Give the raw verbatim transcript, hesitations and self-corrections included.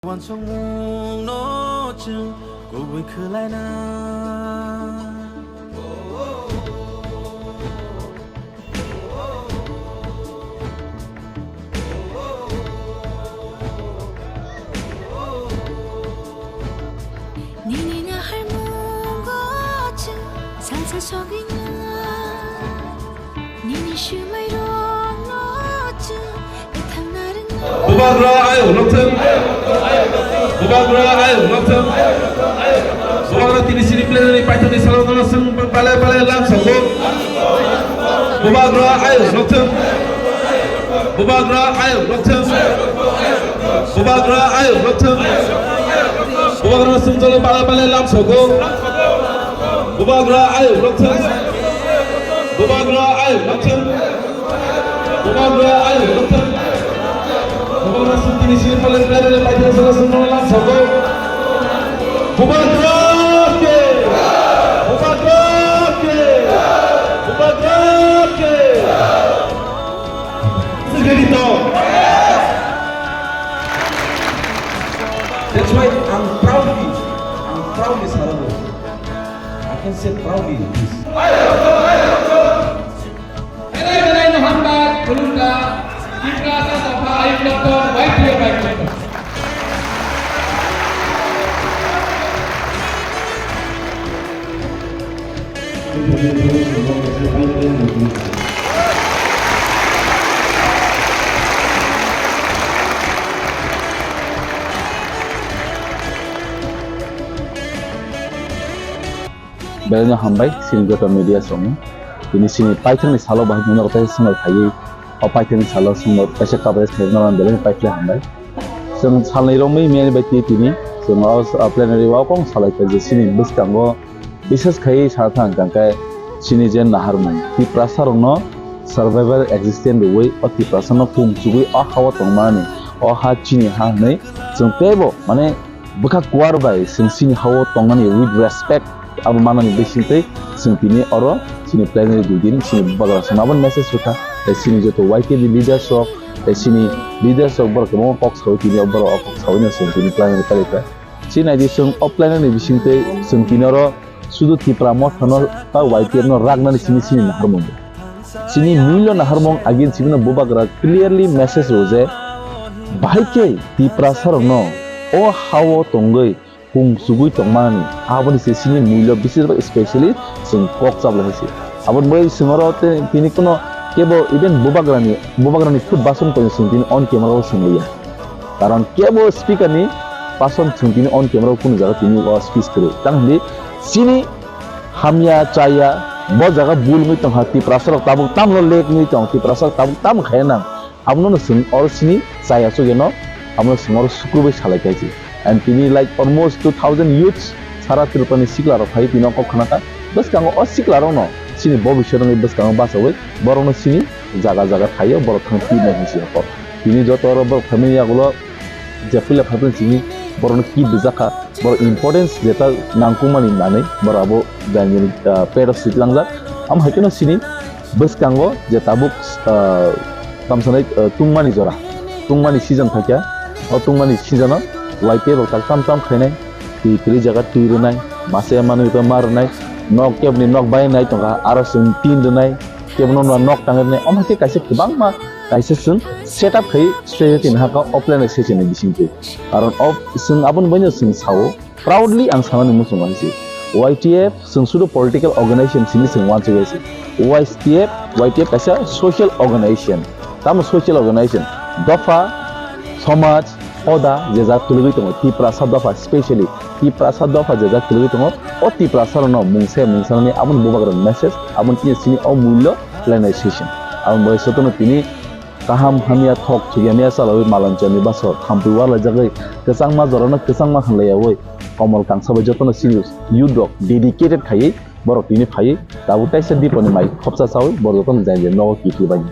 Uansukmungno chwng kubui khwlaina. Nini naharmungo chwng salsa sogwina. Nini swmairokno chwng bwthangna rwngna. Bubagra ayuk nokthung. Bubagra ayuk nokthung. Bubagra tini sini plenary paithakni salo no chwng pale pale lam sogo. Bubagra ayuk nokthung. Bubagra ayuk nokthung. Bubagra ayuk nokthung. Bubagra sumjolo pale pale lam sogo. Bubagra ayuk nokthung. Bubagra ayuk nokthung. Bubagra ayuk nokthung. Bubagra sumtini sini pale pale paithakni salo sumjolo lam sogo. Bubagra ke. Bubagra ke. Bubagra ke. That's why I'm proudly, I'm proudly Sarabo. I can say proudly this. Belai belai no hambai, khulumkha, Tiprasa dopha ayuk nokthung, Y T F ayuk nokthung. Belai no hambai, chini joto media songni. Tini chini paithakni salo bahai nini rok kaisa swngnai phaiwi, o paithakni salo chwngno kaisa coverage khaina belai no paithaklai hambai. Chwng salnwi romwi miyani bai twi tini chwng o, o plenary o kok salaikha je chini bwskango bises khai sa thang hwnkhe chini je naharmung Tiprasa rokno survival existence rwui o Tiprasa no kung chugui o ha-o tongmani o ha chini ha hwnwi chwng teibo mane bwkha kuar bai chwng chini ha-o tongnani with respect abo manani bisingtwi chwng tini oro chini plenary dui din chini bubagra songno aboni message rwkha. Tei chini joto Y T F ni leaders rok tei chini leaders rok borok kwbangma kok saui tini borok o kok saui no chwng tini plenary palikha. Chini naidi chwng o plenary ni bisingtwi chwng tini oro sudu Tipra Motha no ta Y T F no raknani chini chini naharmung. Chini mullo naharmung agin chibino bubagra clearly message rw je bahai khe Tiprasa rokno o ha-o tongwi kung chugui tongmani aboni se chini mullo besibak specially chwng kok chablai hai se. Aboni bagwi chwng oro tei tini kuno kebo even bubagrani bubagrani food bason tongwi chwng tini on camera o chwng liya. Karon kebo speaker ni person chwng tini on camera o kunu jaga tini o speech kwrwi. Tang hindi chini hamya chaya bo jaga bul wngwi tongkha, Tiprasa rok tabuk tamno lek wngwi tong, Tiprasa rok tabuk tamo khaya nang. Abono no chwng oro chini chaya chugeno abono chwng oro sukrubwi salai khaisi. And tini like almost two thousand youths sara Tripura ni sikla rok phai tini o kok khna kha. Bwskango o sikla rok no chini bobiswt wngwi bwskango bachawi borok no chini jaga jaga thaio borok thang pirnai hinwi si kok. Tini joto oro borok phaimani yagulo je puila phaimani chini borokno kit rijak kha, borok importance jeta nangkukmani manwi borok abo jani, ah, pet o sitlangjak. Amo hai kheno chini bwskango je tabuk, ah, tamsanai, ah, tungmani jora, tungmani season phaikha, o tungmani season o Y T F rok tak tam tam khainai, twi kwrwi jaga twi rwnai, masa manwi to ma rwnai, nok keboni nok bai nai tongkha, aro chwng tin rwnai, kebono nok tang rwnai, omo hai khe kaisa kwbangma kaisa chwng setup khai strategy nahaka offline session ni bisingtwi. Karon of chwng aboni baino chwng sao, proudly ang sanani muchungo hai se. Y T F chwng sudu political organization simi chwng uansuk hai se. Y T F, Y T F kaisa social organization. Tamo social organization? Dopha, somaj, hoda je jak kwlwgwi tongo, Tiprasa dopha specially, Tiprasa dopha je jak kwlwgwi tongo, o Tiprasa rokno mungsa mungsanani aboni bubagrani message, aboni tini sini o mullo khlainai session. Aboni bagwi jotono tini kaham hamya thok thwiyamya chalawi malonchani baso thampui warlaijagwi kwchangma jorano kwchangma hwnlaiyawi komol kangsa bai jotono sini youth rok dedicated khaiwi borok tini phaiwi tabuk kaisa diponi mai khopsa chawi borok jotono jai jai nogo kiphilbaini.